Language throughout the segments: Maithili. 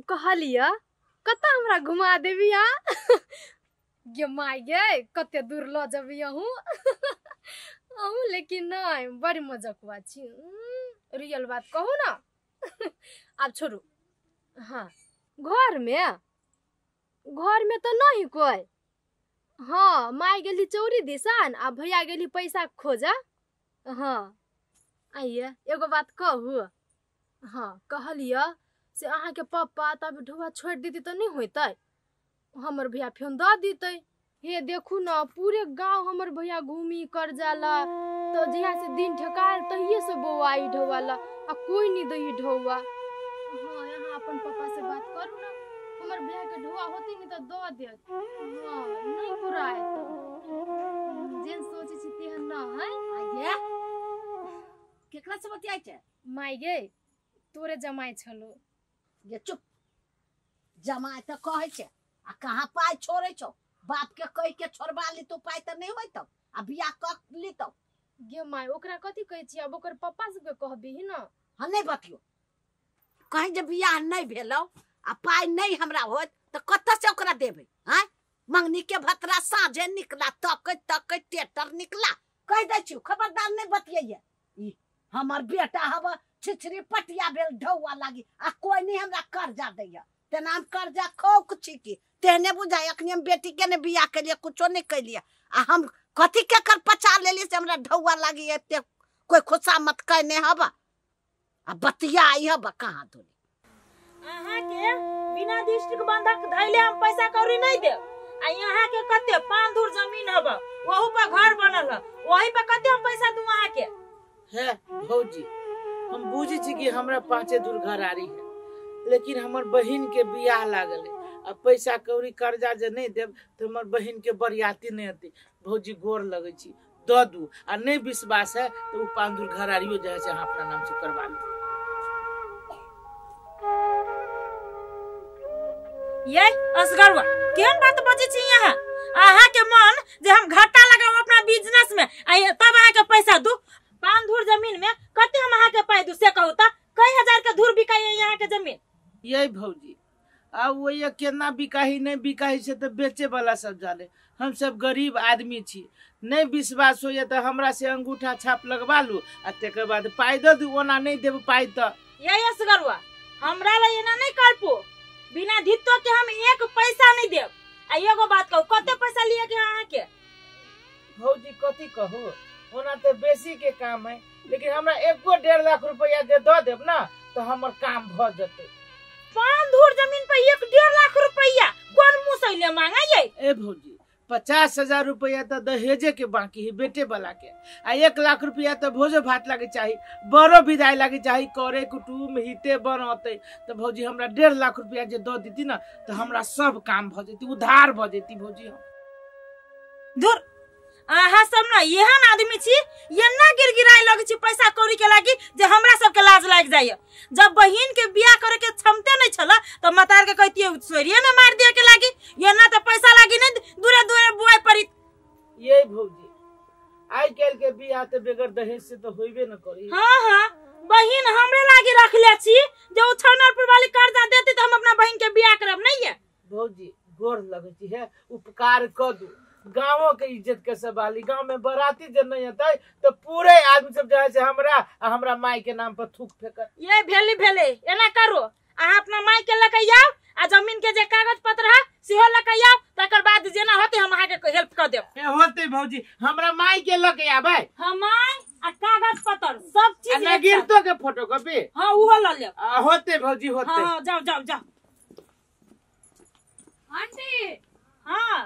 कहलिया कतऽ हमरा घुमा देबी आ गे my गे कते दूर लऽ जेबी अहूँ अहूँ, लेकिन नहीं बड़ी मजकुआ छी, रियल बात कहू ना। आब छोड़ू। हाँ घर में तो नहीं कोई। हाँ my गेली चौरी दिसान आ भैया गेली पैसा खोजा। हाँ आइए एगो बात कहू। हाँ कहलिया से अहाँ के पप्पा तब ढोआ छोड़ देती तो नहीं होतै, हमर भैया फेन दऽ देतै। हे देखू ना पूरे गांव हमर भैया घूमी कर जाला, तो जहिया से दिन ठेकाल तहिए से बौआई ढोवाला आ कोई नहीं दही ढोआ। हाँ यहाँ अपन पापा से बात करू ना, हमर भैया के ढोआ होती नहीं तो दऽ देत। हाँ नहीं पुराए तो जेन सोचे छी तेहन ना है। आइए केकरा से बतियाइ छै? माय गे तोरे जमाइ छलो। गे चुप, जमाइ तऽ कहै छै आ कहाँ पाइ छोड़ै छौ? बाप के कहि के छोड़बा ली तो पाइ तऽ नहि होइतौ आ बियाह कऽ लितौ। गे my ओकरा कथी कहै छी, आब ओकर पप्पा सबके कहबीही ना। हाँ नहीं बतियो, कहीं जे बियाह नहीं भेलौ आ पाइ नहीं हमरा होत तऽ कतऽ से ओकरा देबै? आँय मंगनी के भतरा साँझे निकला तकैत तकैत टेटर निकला। कहि दै छियौ खबरदार नहीं बतियैये। ई हमर बेटा हब छिछरी पटिया भेल ढौआ लागी आ कोई नहीं हमरा कर्जा दैया, तेना हम कर्जा खौक छी की तेहने बुझाइ। अखनी हम बेटी के ने बियाह केलियै, कुछो नहीं केलियै आ हम कथी के कर पचा लेलियै से हमरा ढौआ लागी एते कोई खुशामत कयने हब आ बतिया आई हब कहाँ धोली। अहाँ के बिना दृष्टिक बंधक धैले हम पैसा कौड़ी नहीं देब। आ यहाँ के कते 5 धूर जमीन हब, वहू पर घर बनल ह, वही पर कते हम पैसा दू अहाँ के? है भौजी हम बुझै छी कि हमरा 5 धूर घर आरी है, लेकिन हमर बहिन के बियाह लागल है आ पैसा कौड़ी कर्जा जे नहीं देब तो हमर बहिन के बरियाती नहीं हेतै। भौजी गोर लगै छी दऽ दू, आ नहीं विश्वास है तो 5 धूर घर आरियो जे है से अहाँ अपना नाम से करवा लू। ये असगरवा केहन बात बजै छी यहाँ? अहाँ के मन जे हम घाटा लगाऊ अपना बिजनेस में आ तब अहाँ के पैसा दू। 5 धूर जमीन में कते हम अहाँ के पाइ दू से कहू त? कई हजार के धूर बिकाई यहाँ के जमीन? ये भौजी आ वही केना बिकाही नहीं बिकाही से तो बेचे वाला सब जाने, हम सब गरीब आदमी छी। नहीं विश्वास होइए तो हमरा से अंगूठा छाप लगवा लू आ तकर बाद पाइ दऽ दू, ओना नहीं देब पाइ तऽ। ये असगरवा हमरा ला एना नहीं करपो, बिना धित्तो के हम एक पैसा नहीं देब। आ एगो बात कहू, कते पैसा लिए के अहाँ के? भौजी कथी कहू, ओना तो बेसी के काम है, लेकिन हमरा 1.5 लाख रुपया जे दऽ देब ना तो हमर काम भऽ जेतै। 5 धूर जमीन पे 1.5 लाख रुपया कोन मुँह से ले मांगा ये? ए भौजी 50,000 रुपया तो दहेजे के बाकी है बेटे वाला के, आ 1 लाख रुपया तो भोजो भात लागे चाही, बड़ो विदाई लागे चाही, करे कुटुम हिते बनते। तो भौजी हमरा 1.5 लाख रुपया जे दऽ देती ना तो हमरा सब काम भऽ जेती, उधार भऽ जेती भौजी। हम धुर अहाँ सब ना एहन आदमी छी, एना गिड़गिड़ाइ लगै छी पैसा कौड़ी के लागी जे हमरा सबके लाज लागि जाइए। जब बहिन के बियाह करे के क्षमते नहीं छल तो मतार के कहतियै सोरिये में मार दिए के लागी, एना तो पैसा लागी नहीं दूरे दूरे बुआई पड़ी। ये भौजी आइ काल्हि के बियाह तो बगैर दहेज से तो होइबे न करी। हाँ हाँ बहिन हमरे लागी रखले छी जे छनरपुर वाली कर्जा देती तो हम अपना बहिन के बियाह करब नहीं है। भौजी गोर लगै छी है, उपकार कऽ दू, गाँवों के इज्जत के सवाल। गाँव में बराती जब नहीं आता तो पूरे आदमी सब जो है हमरा आ हमरा माई के नाम पर थूक फेंकत। ये भेली भेले एना करो, अहाँ अपना माई के लके आउ आ जमीन के जे कागज पत्र है सेहो लके आउ, तकर बाद जेना होते हम अहाँ के हेल्प कर देब। ए होते भौजी हमरा माई के लके आबै, हम माई आ कागज पत्र सब चीज आ नागिरतो के फोटोकॉपी। हां उहो ल लेब। आ होते भौजी होते। हां जाओ जाओ जाओ आंटी। हां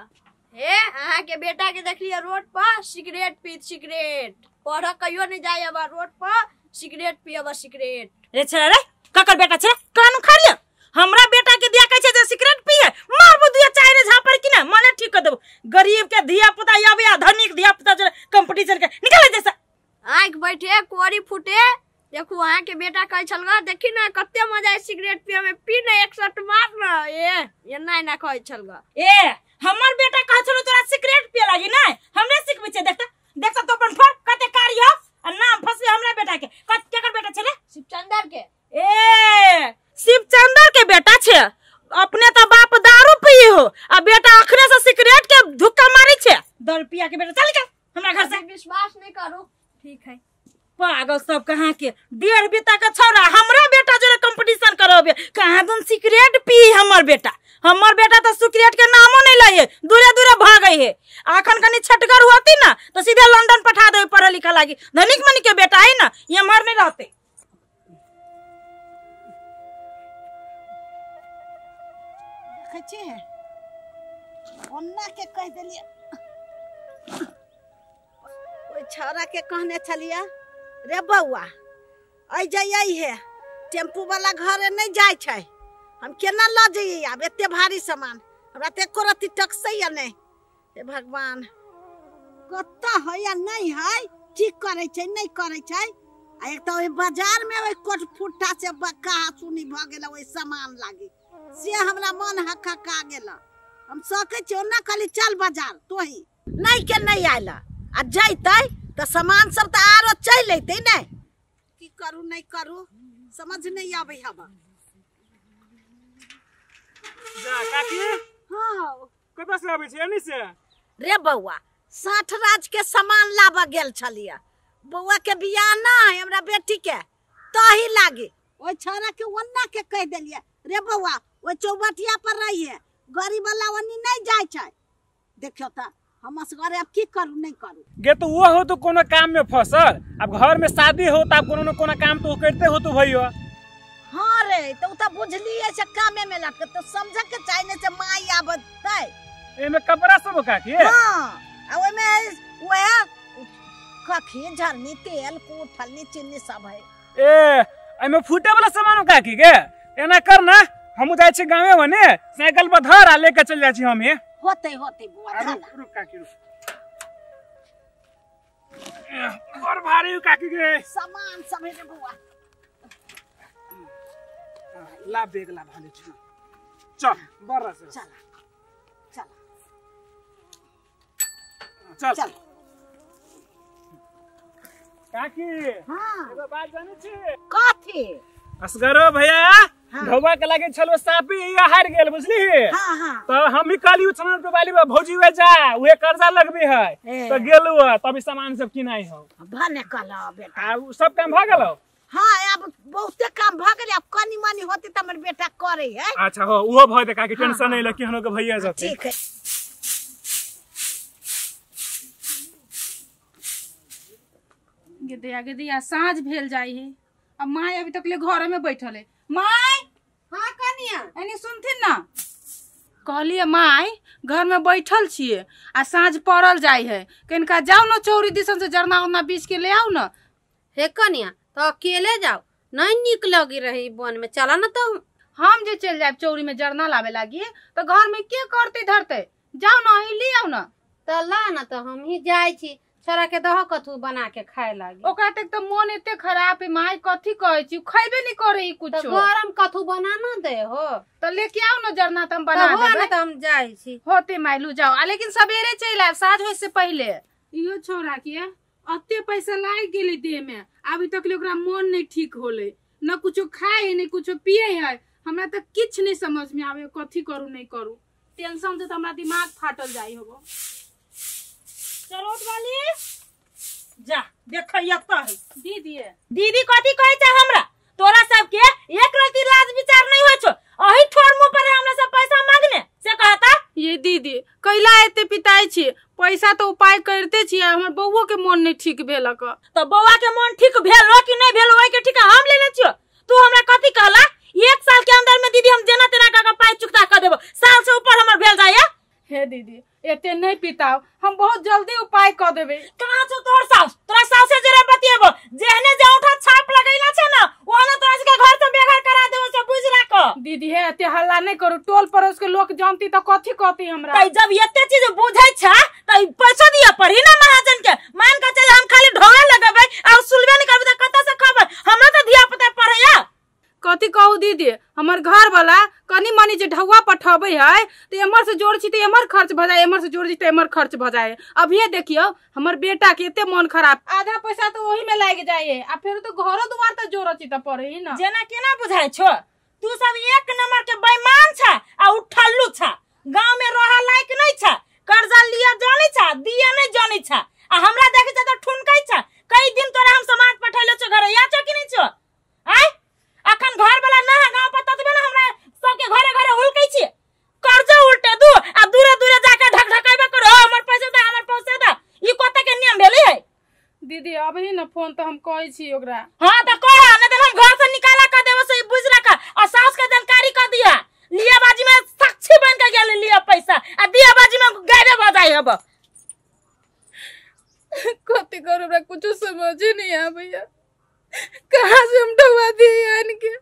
हे अहाँ के बेटा के देखलिए रोड पर सिगरेट पीत, सिगरेट पढ़ कहियो नहीं जाय अब रोड पर सिगरेट पियब सिगरेट। रे छे रे ककर बेटा छे कान उखाड़िए हमरा बेटा के दिया कहै छै जे सिगरेट पिए, मारबो दुया चाय रे झापर की ना मने ठीक कर देबो। गरीब के धिया पुता आबे आ धनिक धिया पुता जे कंपटीशन के निकले जैसा आंख बैठे कोरी फूटे। देखू अहाँ के बेटा कहै छल ग देखी ना कते मजा है सिगरेट पिए में, पी ना एक शॉट मार ना, ए एना एना कहै छल ग। ए हमर बेटा कहै छलो तोरा सिगरेट पिए लागी नै हमरे सिखबै छै, देखता देखता तो अपन फर कते कारी हो आ नाम फसबे हमरा बेटा के। कत केकर बेटा छले? शिवचंदर के। ए शिवचंदर के बेटा छे। पागल सब कहाँ के 1.5 बीता के छौड़ा हमरा बेटा जोरे कंपटीशन करबे। कहाँ दुन सिगरेट पी हमर बेटा, हमर बेटा तो सिगरेट के नामो नहीं लहे, दूरे दूरे भागे है। आखन कनी छटगर होती ना तो सीधे लंदन पठा देवे पढ़े लिखे लागी। धनिक मनी के बेटा है ना, ये मर नहीं रहते। देखै छी ओन्ना के कह देलियै, ओहि छौड़ा के कहने छलियै रे बौआ अइ जइयै हे, टेम्पू वाला घरे नहीं जाइ छै, हम केना लऽ जइयै आब एते भारी सामान, हमरा तऽ एको रत्ती टकसैया नहि। हे भगवान कतऽ है या नहीं है, की करै छै नहीं करै छै। आ एक तऽ ओहि बाजारमे ओहि कोट फुट्टा से कहा सुनी भऽ गेल ओहि सामान लागी, से हमरा मन हकहका गेल। हम सकै छी ओना कहली चल बाजार तोही, नहीं के नहीं आयल आ जैतै तऽ सामान सब तऽ आरो चलि अयतै ने। की करू नहीं करू समझ नहीं आबै हवा। जा काकी। हाँ कतऽ से आबै छी एनी से? रे बौआ 60 राज के सामान लाबऽ गेल छलियै, बौआ के बियाह ना है हमरा बेटी के तही लागी। ओहि छौड़ा के ओन्ना के कहि देलियै रे बौआ ओहि चौबटिया पर रहिए, गाड़ी वाला ओनी नहीं जाइ छै। देखियौ तऽ हम असगरे अब की करू नहीं करू। गे तो वो हो तो कोनो काम में फसल, अब घर में शादी हो तो कोनो न कोनो काम तो करते हो तो भैया। हाँ रे तो तो बुझलिए से कामे में लटके तो समझ के चाहे ने से माई आबतै। एमे कपड़ा सब काकी? हाँ आ ओइ में वह कखी झरनी तेल कूट फलनी चीनी सब है। ए एमे फूटे वाला सामान काकी के? एना कर ना हमहु जाइ छी गांवे वने साइकिल पर धर आ लेके चल जाइ छी हम। हे होते होते बुआ रुक रुक काकी रुक, और भारी काकी के सामान सब है रे बुआ। ला बेग ला भाले छी, चल बर्रा से चल चल चल चल काकी। हां एगो बात जानै छी? कथी? असगरो भैया ढौवा के लागे छलो सापी या हार गेल बुझली। हां हां तो हम ही कहली उछन पे वाली भौजी वे जा उहे कर्जा लगबी है तो गेलु तभी सामान सब किनाई हो। भने कहला बेटा। आ उ सब काम भ गेलो? हां अब बहुते काम भ गेल, अब कनी मनी होती त हमर बेटा करे है। अच्छा हो उहो भ दे काकी टेंशन नहीं ले केहनो के भैया जते। ठीक है। गेदिया गेदिया साँझ भेल जाई है, अब माय अभी तक ले घर में बैठल है। माय। हाँ कनिया एनी सुनथिन ना? कहलिए माय घर में बैठल छिए आ साँझ पड़ल जाई है, कनिका जाओ न चौरी दिसन से जरना उरना बीछ के ले आओ न। हे कनिया तो अकेले जाओ नहीं निक लगी रही वन में, चला न तो हम जे चल जाए चौरी में जरना लावे लागी तो घर में के करते धरते, जाओ न ही ले आओ न। तो ला न तो हम ही जाई छी, छोरा के दह कथू बना के खाए लागी। ओकरा तक तो मन एते खराब है माय कथी कहै छी, खैबे नहीं करे ई कुछो। तो गरम कथू बना न दे हो तो लेके आओ न जरना त हम बना देबे। हो न त हम जाई छी। होते मायलू जाओ आ लेकिन सवेरे चल आब साँझ होय से पहले। इहो छोरा के अते पैसा लाग गेलै देह में, अभी तक ले ओकरा मन नहीं ठीक होले, न कुछो खाए है न कुछो पिए है। हमरा त किछ नहीं समझ में आवे कथी करू नहीं करू, टेंशन से त हमरा दिमाग फाटल जाई होबो। चरोट वाली जा देखैया त है दीदी। दीदी कथी कहै छै हमरा? तोरा सब के एक रति लाज विचार नहीं होय छौ, अही ठोर मुंह पर हमरा सब पैसा मांगने से कहता। ये दीदी कैला एते पिताई छी, पैसा तो उपाय करते छी, हमर बौओ के मन नहीं ठीक भेलक। तो बौआ के मन ठीक भेल हो कि नहीं भेल ओइ के ठीक हम लेने छियो। तू हमरा कथी कहला? 1 साल के अंदर में दीदी हम जेना तेना क के पाई चुकता क देबो, साल से ऊपर हमर भेल जाय। हे दीदी एते नहीं पिताओ, हम बहुत जल्दी उपाय क देबे। कहाँ छौ तोहर सास? तोरा सास से जरा बतिएबो, जेहने जे औंठा छाप लगैला छै ना ओहने तोरा के घर से बेघर करा देबो, से बुझ राख। दीदी हे एते हल्ला नहीं करू, टोल पड़ोस के लोग जानती त कथी कहती हमरा। त जब एते चीज बुझै छ त पैसो दिया पड़ी ना महाजन के, मान के चल हम खाली ढोआ लगबै आ सुनबे नहीं करबै त कत से खबर, हमरा त धिया पुता पढ़ैया। कथी कहू दीदी, हमर घर वाला कनी मनी जे ढौआ पठबै है तो एमहर से जोड़ छी तो एमहर खर्च भ जाए, एमहर से जोड़ छी तो एमहर खर्च भ जाए। अभिये देखियो हमर बेटा के एते मन खराब, आधा पैसा तो ओही में लाग जाए आ फेर तो घरो दुआर त जोड़ छी त पड़े ही ना। जेना केना बुझाय छो तू सब एक नंबर के बेईमान छ आ उठल्लू छ, गांव में रह लायक नहीं छ, कर्जा लिया जानै छ दिया नहीं जानै छ, आ हमरा देखै छ त ठुनकै छ। कई दिन तोरा हम समाज पठा ना फोन तो हम कहै छी ओकरा। हां त कह, नहीं त हम घर से निकाला कर देबो, से बुझ रखा। और सास के जानकारी कर दिया, लिया बाजी में साक्षी बन के गेल लिया पैसा आ दिया बाजी में गायब भ जाय हब। कथी करू, हमरा कुछो समझे नहीं आबैया, कहाँ से हम ढुआ दिए इनके।